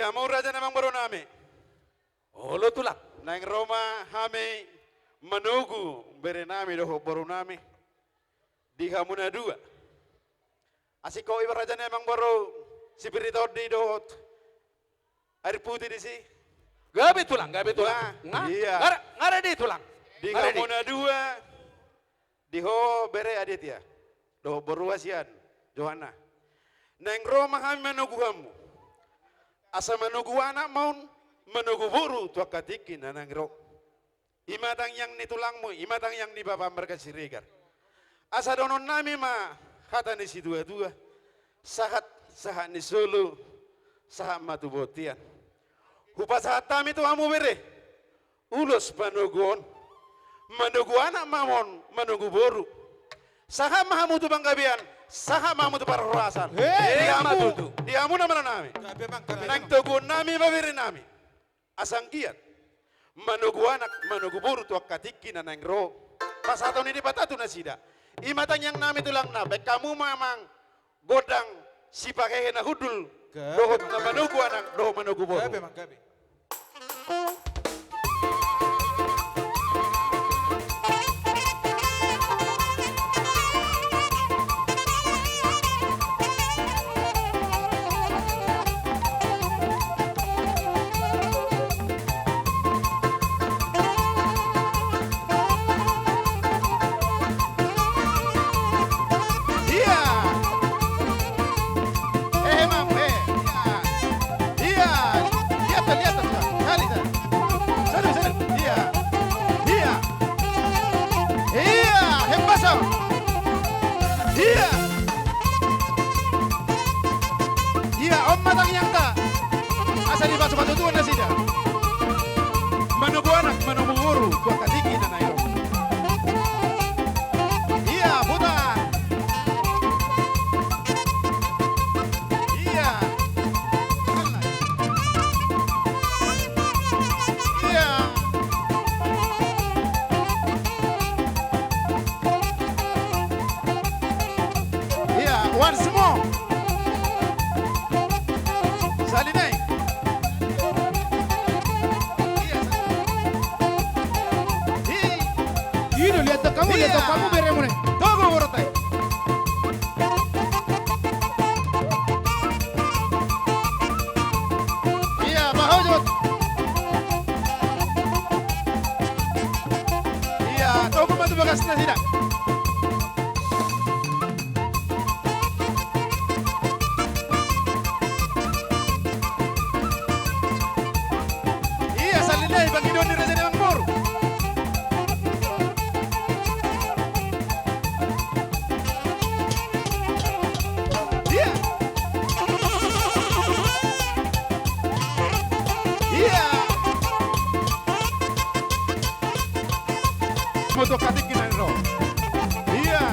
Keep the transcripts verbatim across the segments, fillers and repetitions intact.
Hamu raja ni amangboru nami. Olo tulang. Naeng ro ma hami manogu bere nami dohot boru nami di hamu na dua. Asing ho iba raja ni amangboru Sipirit Tondi dohot Air Putih disi. Gabe tulang, gabe tulang. Nah, nga, iya. Nga ra, nga ra di tulang. Di hamu na dua. Di ho bere Aditya dohot boru hasian Johanna. Naeng ro ma hami manogu hamu. Asa manogu anak ma on, manogu boru tu angka tingki na naeng ro. I ma tangiang ni tulangmu, i ma tangiang ni bapam marga Siregar. Asa dohonon nami ma hata ni situatua. Sahat, sahat ni solu, sahat ma tu bontean. Hupasahat hami tu hamu bere ulos panogu on. Manogu anak ma on, manogu boru. Sahat ma hamu tu panggabean, sahat ma hamu tu parhorasan. He, di hamu, ma tutu. Di hamu na malo nami. Gabe, Bang, gabe, naeng toguon nami ma bere nami. Asa anggiat manogu anak, manogu boru tu angka tingki na naeng ro. Pasahaton ni Debata tu nasida. I ma tangiang nami tulang na, baen hamu ma amang gondang sipahehe na hundul. Gabe, dohot na manogu anak, dohot manogu boru. Gabe, Bang, gabe. Iya. Hehe, mam, he. Iya. Iya. Lihat, lihat, lihat. Sali, sali. Sali, sali. Iya. Iya. Iya. Hembaso. Iya. Iya, on ma tangiangta. Asa dipasu-pasu Tuhan nasida. Manogu anak, manogu boru, tu angka tingki na naeng ro. Iya, putar. Iya. Iya. Iya, once more. Sali nai. Iya, sali. Hi. Iya, lihat hamu, lihat hamu beremuna. Togu borunta i. Iya, bahojot. Iya, togu ma tu bagas nasida. Iya, sali nai, pangidoan ni raja ni amangboru. Iya. Iya. Moto katik kinan ro. Iya.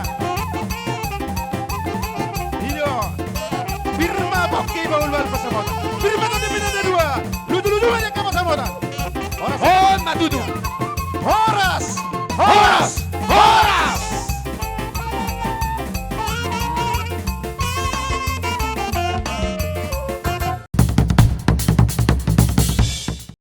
Iyo. Pir ma pongki bahul-bahul pasamotan. Pir ma